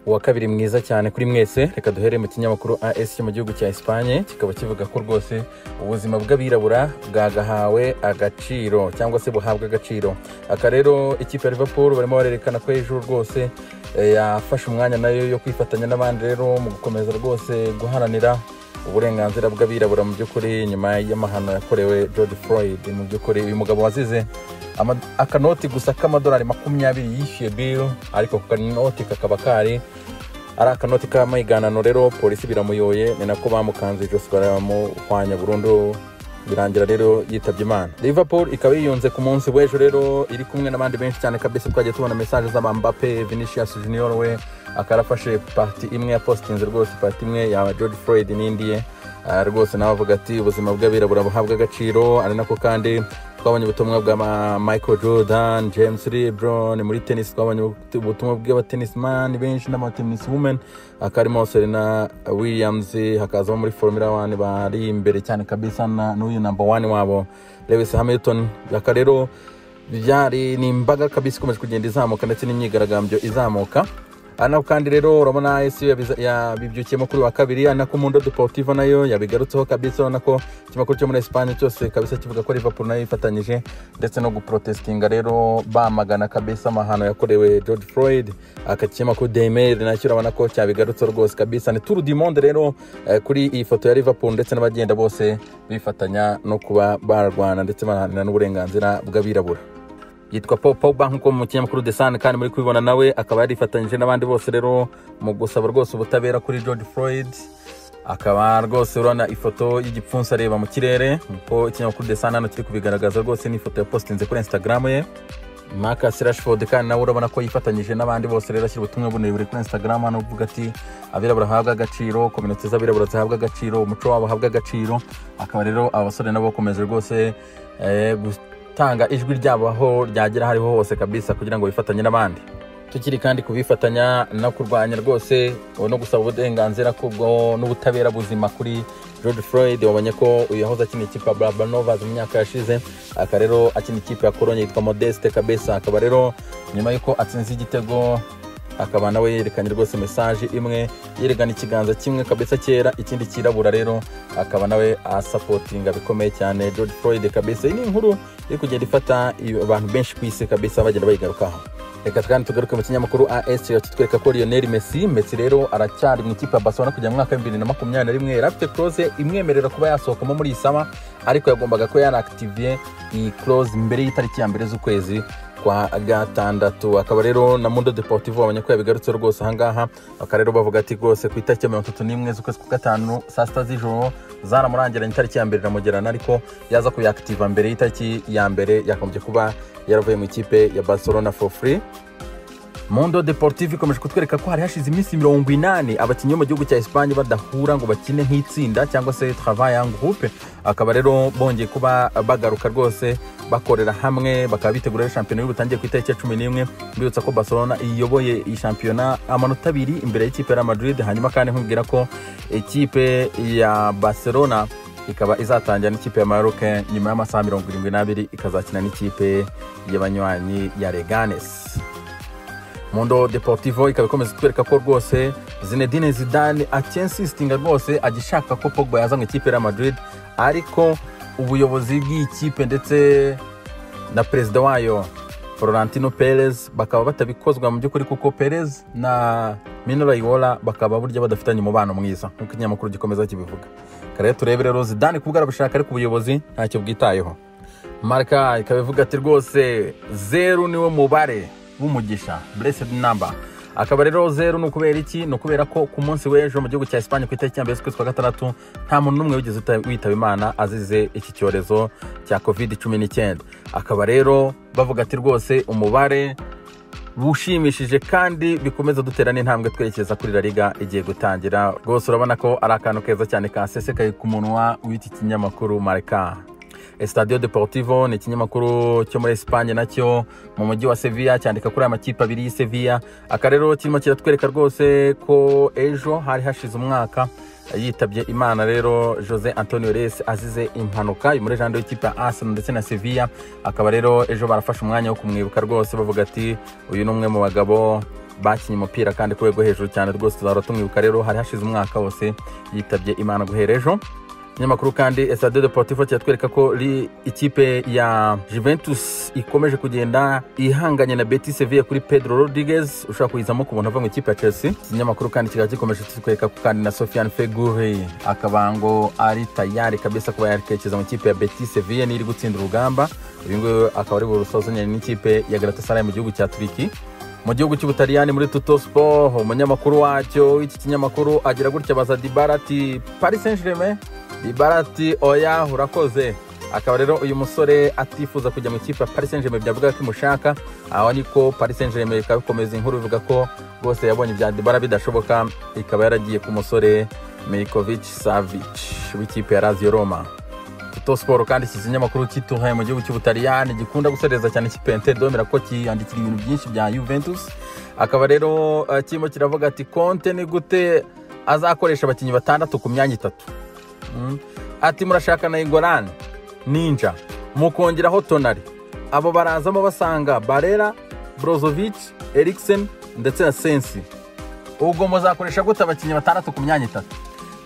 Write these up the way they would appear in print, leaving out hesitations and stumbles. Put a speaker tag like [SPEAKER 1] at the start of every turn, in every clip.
[SPEAKER 1] Uwa kabiri mwiza cyane kuri mwese. Reka duhere mu kinyamakuru AS cyo mu gihugu cya Espagne, kikaba kivuga ko rwose ubuzima bw'abirabura bwagahawe agaciro cyangwa se buhabwa agaciro. Aka rero ikipe ya Liverpool barimo barerekana ko ejo rwose yafashe umwanya nayo yo kwifatanya n'abandi rero mu gukomeza rwose guharanira uburenganzira bw'abirabura mu by'ukuri, nyuma y'amahano yakorewe George Floyd. Mu by'ukuri uyu mugabo wazize akanoti gusa k'amadolari 20 yishyuye bill, ariko ku kanoti kakaba kari ari akanoti k'amahiganano, rero polisi biramuyoye, ni nako bamukanze ijosi baramuhwanya burundu, birangira rero yitabye Imana. Liverpool ikaba yiyunze ku munsi w'ejo rero iri kumwe n'abandi benshi cyane kabisa. Twagiye tubona message z'aba Mbappe, Vinicius Junior we akarafashe partie imwe ya postinze rwose, partie imwe ya George Floyd n'indi ye. Rwose nawe avuga ati ubuzima bw'abirabura buhabwa agaciro. Ari nako kandi twabonye ubutumwa bwa Michael Jordan, James LeBron muri tennis, twabonye ubutumwa bw'abatennisman benshi n'abatennis women, akarimo Serena Williams, hakazamo muri Formula 1 bari imbere cyane kabisa n'uyu number 1 wabo Lewis Hamilton. Aka rero byari ni imbaga kabisa ikomeje kugenda izamuka ndetse n'imyigaragambyo izamuka. Ana kandi rero urabona AS yabibyukiyemo kuri wa kabiri, ana ko Mundo Deportivo nayo yabigarutseho kabisa. Urabona ko ikinyamakuru cyo muri Espagne cyose kabisa kivuga ko Liverpool nayo yifatanyije ndetse no guprotestinga rero bamagana kabisa amahano yakorewe George Floyd. Aka kinyamakuru Daily Mail nacyo urabona ko cyabigarutseho rwose kabisa. Ni Tour du Monde rero kuri iyi foto ya Liverpool ndetse n'abagenda bose bifatanya no kuba barwana ndetse baharanira n'uburenganzira bw'abirabura. Yitwa Paul Pogba nk'uko mu kinyamakuru The Sun kandi muri kubibona, nawe akaba yarifatanyije n'abandi bose rero mu gusaba rwose ubutabera kuri George Floyd. Akaba rwose urabona ifoto y'igipfunsi areba mu kirere nk'uko ikinyamakuru The Sun hano kiri kubigaragaza, rwose ni ifoto yapostinze kuri Instagram ye. Marcus Rashford kandi nawe urabona ko yifatanyije n'abandi bose rero, ashyira ubutumwa burebure kuri Instagram hano avuga ati abirabura bahabwa agaciro, community z'abirabura zihabwa agaciro, umuco wabo uhabwa agaciro. Akaba rero aba basore nabo bakomeje rwose gutanga ijwi ryabo aho ryagera hariho hose kabisa kugira ngo bifatanye n'abandi. Tukiri kandi kubifatanya no kurwanya rwose no gusaba uburenganzira kubwo n'ubutabera buzima kuri George Floyd, wabonye ko uyu yahoze akina ikipe ya Brabanovas mu myaka yashize, aka rero akina ikipe ya Cologne yitwa Modeste kabisa. Akaba rero nyuma y'uko atsinze igitego akaba nawe yerekanye rwose message imwe, yerekana ikiganza kimwe kabisa cyera ikindi kirabura, rero akaba nawe asapotinga bikomeye cyane George Floyd kabisa. Iyi ni inkuru iri kugenda ifata abantu benshi ku isi kabisa, bagenda bayigarukaho. Reka kandi tugaruke mu kinyamakuru AS kitwereka ko Lionel Messi rero aracyari mu ikipe ya Barcelona kujya mu mwaka wa 2021. Yari afite clause imwemerera kuba yasohokamo muri iyi summer, ariko yagombaga ko yanaactive iyi clause mbere y'itariki ya 1 z'ukwezi kwa gatandatu. Akaba rero na Mundo Deportivo babonye ko yabigarutse rwose ahangaha, bakaba rero bavuga ati rwose ku itariki ya 31 z'ukwezi kwa gatanu saa 6 z'ijoro zaramurangiranye, itariki ya 1 iramugerana, ariko yaza kuyaactiva mbere y'itariki ya 1 yakomeje kuba yaravuye mu ikipe ya Barcelona for free. Mundo Deportivo ikomeje kutwereka ko hari hashize iminsi 80 abakinnyi bo mu gihugu cya Espagne badahura ngo bakine nk'itsinda cyangwa se travail en groupe. Akaba rero bongeye kuba bagaruka rwose bakorera hamwe, bakaba bitegura shampiyona y'ubutangiye ku itariki ya 11. Mbibutsa ko Barcelona iyoboye iyi shampiyona amanota 2 imbere y'ikipe ya Madrid. Hanyuma kandi nkubwira ko ikipe ya Barcelona ikaba izatangira n'ikipe ya Maroc nyuma y'amasaha 72, ikazakina n'ikipe y'abanywanyi ya Leganes. Mundo Deportivo ikaba ikomeza kutwereka ko rwose Zinedine Zidane akinsistinga rwose agishaka ko Pogba yaza mu ikipe ya Madrid, ariko ubuyobozi bw'ikipe ndetse na perezida wayo Florentino Perez bakaba batabikozwa mu by'ukuri, kuko Perez na Mino Raiola bakaba burya badafitanye umubano mwiza nk'uko ikinyamakuru gikomeza kibivuga. Kare turebe rero Zidane kubwo arabishaka, ariko ubuyobozi ntacyo bwitayeho. Marca ikaba ivuga ati rwose 0 niwo mubare w'umugisha, blessed number. Akaba rero 0 ni ukubera iki? Ni ukubera ko ku munsi w'ejo mu gihugu cya Espagne ku itariki ya 1 z'ukwezi kwa gatandatu nta muntu n'umwe wigeze witaba Imana azize iki cyorezo cya COVID-19. Akaba rero bavuga ati rwose umubare bushimishije kandi bikomeza dutera n'intambwe twerekeza kuri La Liga igiye gutangira. Rwose urabona ko ari akantu keza cyane kasesekaye ku munwa w'iki kinyamakuru Marca. Estadio Deportivo ni ikinyamakuru cyo muri Espagne nacyo mu mujyi wa Sevilla, cyandika kuri aya makipe abiri y'i Sevilla. Aka rero kirimo kiratwereka rwose ko ejo hari hashize umwaka yitabye Imana rero Jose Antonio Reyes azize impanuka muri jando y'ikipe ya Arsenal ndetse na Sevilla. Akaba rero ejo barafashe umwanya wo kumwibuka rwose, bavuga ati uyu ni umwe mu bagabo Bakinye umupira kandi ku rwego hejuru cyane rwose, tuzahora tumwibuka. Rero hari hashize umwaka wose yitabye Imana guhera ejo. Ikinyamakuru kandi Estadio Deportivo kiratwereka ko ikipe ya Juventus ikomeje kugenda ihanganye na Betis Sevilla kuri Pedro Rodriguez ushobora kuyizamo ku buntu ava mu ikipe ya Chelsea. Ikinyamakuru kandi kikaba gikomeje kitwereka ko kandi na Sofiane Feghouli akaba ngo ari tayari kabisa kuba yakerekeza mu ikipe ya Betis Sevilla n'iri gutsinda urugamba. Uyu nguyu akaba ari burusozanye n'ikipe ya Galatasaray mu gihugu cya Turiki. Mu gihugu cy'Ubutaliyani muri Tutto Sport, umunyamakuru wacyo w'iki kinyamakuru agira gutya baza Dybala ati Paris Saint-Germain, Dybala ati oya urakoze. Akaba rero uyu musore atifuza kujya mu ikipe ya Paris Saint-Germain byavuga ko imushaka. Aho niko Paris Saint-Germain ikaba ikomeza inkuru ivuga ko rwose yabonye ibya Dybala bidashoboka, ikaba yaragiye ku musore Milinkovic Savic w'ikipe ya Lazio Roma. Tutto Sport kandi iki kinyamakuru cyituhaye mu gihugu cy'Ubutaliyani gikunda gusereza cyane ikipe ya Inter Domira ko kiyandikira ibintu byinshi bya Juventus. Akaba rero kirimo kiravuga ati Conte ni gute azakoresha abakinnyi 6 ku myanya 3. Ati murashaka na Ingolan Ninja mukongeraho Tonali, abo barazamo basanga Barella, Brozovic, Eriksen ndetse na Sensi. Ubwo muzakoresha gute abakinnyi 6 ku myanya 3?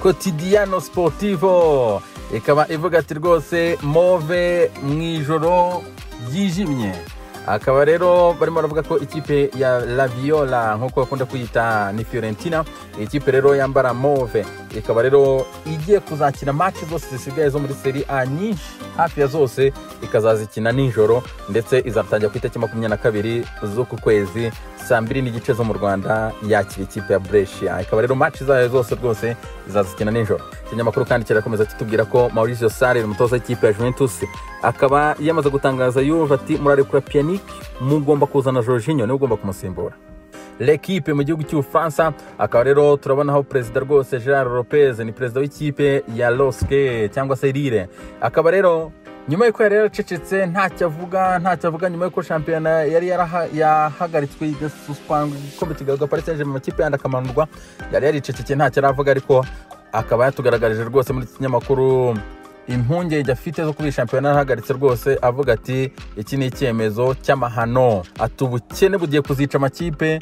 [SPEAKER 1] Quotidiano Sportivo ikaba ivuga ati rwose move mu ijoro ryijimye. Akaba rero barimo baravuga ko ikipe ya La Viola nkuko bakunda kuyita ni Fiorentina, ikipe rero yambara move, ikaba rero igiye kuzakina match zose zisigaye zo muri Serie A nyinshi hafi ya zose ikazazikina nijoro, ndetse izatangira ku itariki 22 z'uku kwezi saa 2:30 zo mu Rwanda yakira ikipe ya Brescia. Ikaba rero match zayo zose rwose izazikina nijoro. Ikinyamakuru kandi kirakomeza kitubwira ko Maurizio Sarri umutoza w'ikipe ya Juventus akaba yamaze gutangaza yuva ati murarekura Pjanic, mugomba kuzana Jorginho niwe ugomba kumusimbura. L'Equipe mu gihugu cy'Ubufaransa akaba rero turabona aho perezida rwose Gerard Lopez ni perezida w'ikipe ya Losque cyangwa se Lille, akaba rero nyuma yuko yari yaracecetse ntacyo avuga nyuma yuko shampiyona yari yahagaritswe igasuspendwa igikombe kigaruka Paris Saint-Germain mu makipe yandi akamanurwa, yari yaricecekeye ntacyo aravuga, ariko akaba yatugaragarije rwose muri iki kinyamakuru impungenge afite zo kuba shampiyona yarahagaritse rwose, avuga ati iki ni icyemezo cy'amahano, ati ubukene bugiye kuzica amakipe,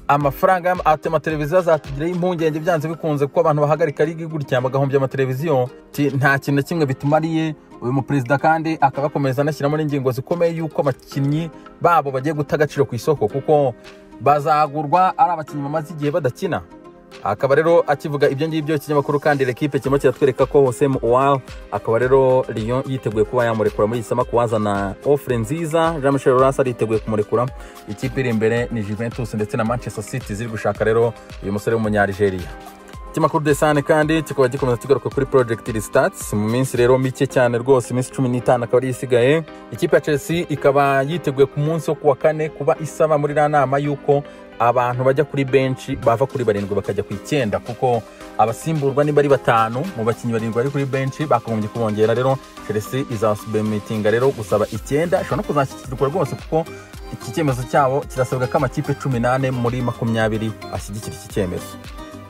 [SPEAKER 1] amafaranga ati amateleviziyo azatugiraho impungenge byanze bikunze kuko abantu bahagarika ligi gutya bagahombya amateleviziyo, nta kintu na kimwe bitumariye. Uyu muperezida kandi akaba akomeza anashyiramo n'ingingo zikomeye yuko abakinnyi babo bagiye guta agaciro ku isoko kuko bazagurwa ari abakinnyi bamaze igihe badakina. Akaba rero akivuga ibyo ngibyo ikinyamakuru kandi L'Equipe kirimo kiratwereka ko Jose Mourinho akaba rero Lyon yiteguye kuba yamurekura muri iyi sama kuwazana offre nziza. Jean Michel Aulas ariteguye kumurekura. Ikipe iri imbere ni Juventus ndetse na Manchester City ziri gushaka rero uyu musore w'umunyarigeria. Ikinyamakuru The Sun kandi kikaba gikomeza kigaruka kuri Project Restarts mu minsi rero mike cyane rwose, iminsi 15 akaba ari isigaye. Ikipe ya Chelsea ikaba yiteguye ku munsi wo kuwa kane kuba isaba muri nama yuko abantu bajya kuri bench bava kuri 7 bakajya ku 9, kuko abasimburwa niba ari 5 mu bakinnyi 7 bari kuri bench bakagombye kubongera. Rero Chelsea izasubimetinga rero gusaba 9, ishobora no kuzashyikirwa rwose kuko iki cyemezo cyabo kirasabwa ko amakipe 18 muri 20 ashyigikira iki cyemezo.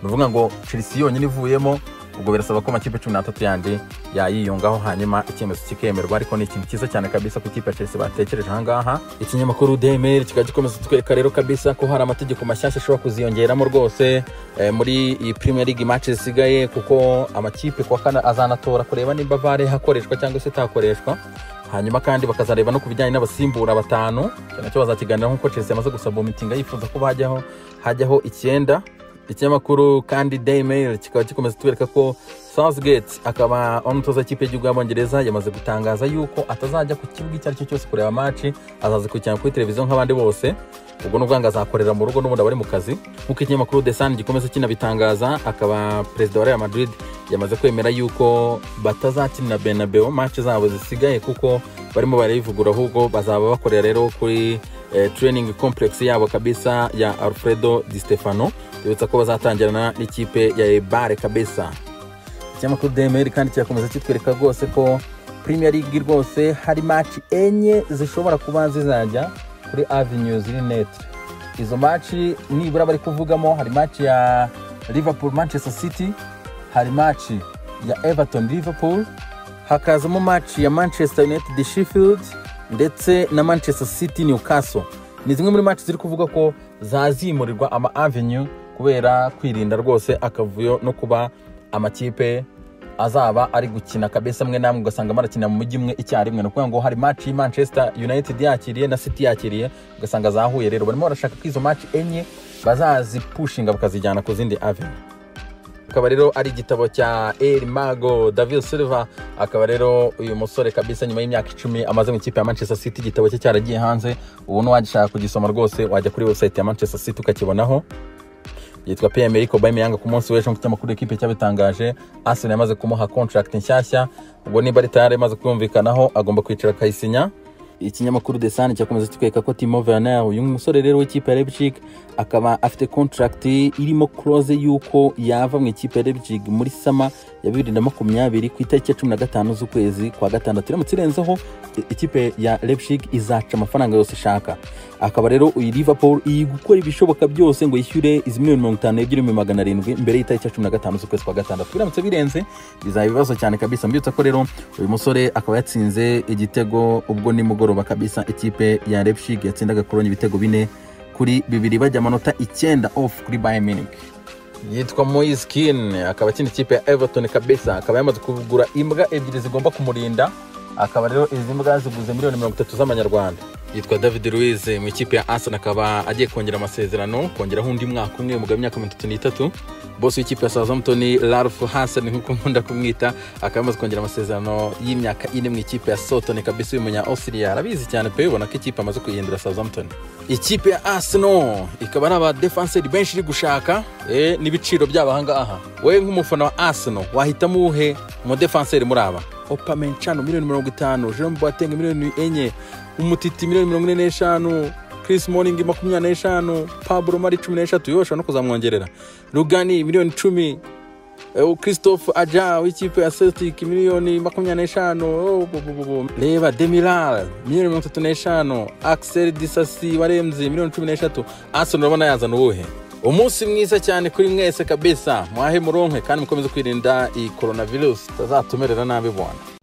[SPEAKER 1] Nuvuga ngo Chelsea yonyine ivuyemo, ubwo birasaba ko amakipe 13 yandi yayiyungaho hanyuma icyemezo kikemerwa, ariko ni ikintu cyiza cyane kabisa ku ikipe ya Chelsea batekereje aha ngaha. Ikinyamakuru DMR kikaba gikomeza kutwereka rero kabisa ko hari amategeko mashyashya ashobora kuziyongeramo rwose muri iyi Premier League match zisigaye, kuko amakipe kwa kane azanatora kureba nimba VAR hakoreshwa cyangwa se itakoreshwa. Hanyuma kandi bakazareba no ku bijyanye n'abasimbura 5, nacyo bazakiganira nk'uko Chelsea yamaze gusaba meeting yifuza ko hajyaho 9. Ikinyamakuru kandi Daily Mail kikaba gikomeza kutwereka ko Southgate akaba umutoza w'ikipe y'igihugu y'Abongereza yamaze gutangaza yuko atazajya ku kibuga icyo ari cyo cyose kureba match, azazikurikirana kuri televiziyo nk'abandi bose. Ubwo n'ubwo ngo azakorera mu rugo n'ubundi abari mu kazi. Nk'uko ikinyamakuru The Sun gikomeza kinabitangaza, akaba perezida wa Real Madrid yamaze kwemera yuko batazakinira Bernabeu match zabo zisigaye kuko barimo barayivugura, ahubwo bazaba bakorera rero kuri training complex yabo kabisa ya Alfredo Di Stefano. Tubitsa ko bazatangirana n'ikipe ya Eibar kabisa. Ikinyamakuru DMR kandi kirakomeza kitwereka rwose ko Premier League rwose hari match 4 zishobora kuba zizajya kuri Avenue ziri netre. Izo match nibura bari kuvugamo hari match ya Liverpool Manchester City, hari match ya Everton Liverpool, hakazamo match ya Manchester United Sheffield ndetse na Manchester City Newcastle. Ni zimwe muri match ziri kuvuga ko zazimurirwa ama avenue kubera kwirinda rwose akavuyo no kuba amakipe azaba ari gukina kabisa mwe namwe ugasanga barakina mu mujyi umwe icyarimwe. Ni ukuvuga ngo hari match ya Manchester United yakiriye na City yakiriye, ugasanga zahuye. Rero barimo barashaka ko izo match enye bazazipushinga bakazijyana ku zindi avenue. Akaba rero ari igitabo cya El Mago David Silva. Akaba rero uyu musore kabisa nyuma y'imyaka 10 amaze mu ikipe ya Manchester City, igitabo cye cyaragiye hanze. Ubu n'uwagishaka kugisoma rwose wajya kuri website ya Manchester City ukakibonaho. Yitwa Pierre-Emerick Aubameyang. Ku munsi w'ejo mu kinyamakuru Equipe cyabitangaje, Arsenal yamaze kumuha contract nshyashya. Ubwo niba ari tayari yamaze kumvikanaho, agomba kwicara akayisinya. Ikinyamakuru The Sun cyakomeza kitwereka ko Timo Werner, uyu musore rero w'ikipe ya Leipzig, akaba afite contract irimo clause y'uko yava mu ikipe ya Leipzig muri summer ya 2020 ku itariki ya 15 z'ukwezi kwa gatandatu. Iramutse irenzeho, ikipe ya Leipzig izaca amafaranga yose ishaka. Akaba rero uyu Liverpool iri gukora ibishoboka byose ngo yishyure izi miliyoni 52,700,000 mbere y'itariki ya 15 z'ukwezi kwa gatandatu. Biramutse birenze bizaba ibibazo cyane kabisa. Mbyutsa ko rero uyu musore akaba yatsinze igitego ubwo nimugoroba kabisa ikipe ya Leipzig yatsindaga Cologne ibitego 4-2, bajya amanota 9 off kuri Bayern Munich. Yitwa Moise Kean, akaba akina ikipe ya Everton kabisa, akaba yamaze kugura imbwa ebyiri zigomba kumurinda. Akaba rero izi mbwa ziguze miliyoni 30 z'amanyarwanda. Yitwa David Luiz mu ikipe ya Arsenal, akaba agiye kongera amasezerano, kongeraho undi mwaka umwe, umugabo w'imyaka 33. Boss w'ikipe ya Southampton, Ralph Hasen nk'uko nkunda kumwita, akaba yamaze kongera amasezerano y'imyaka 4 mu ikipe ya Southampton kabisa. Uyu munya Austria arabizi cyane pe, ubona ko ikipe amaze kuyihindura Southampton. Ikipe ya Arsenal ikaba ari abadefenseri benshi iri gushaka, n'ibiciro byabo ahangaha. Wowe nk'umufana wa Arsenal wahitamo uwuhe umudefenseri muri aba? Upamecano miliyoni 50, Jerome Boateng miliyoni 4, Umtiti miliyoni 45, Chris Smalling 25, Pablo Mari 13, yo ashobora no kuzamwongerera, Rugani miliyoni 10, Christophe Aja w'ikipe ya Celtic miliyoni 25, oh, bo, bo, bo, bo. Reba Demiral miliyoni 35, Axel Disasi wa Rennes miliyoni 13. Arsenal urabona yazana uwuhe? Umunsi mwiza cyane kuri mwese kabisa, mwahe muronke kandi mukomeze kwirinda iyi coronavirus itazatumerera nabi bwana.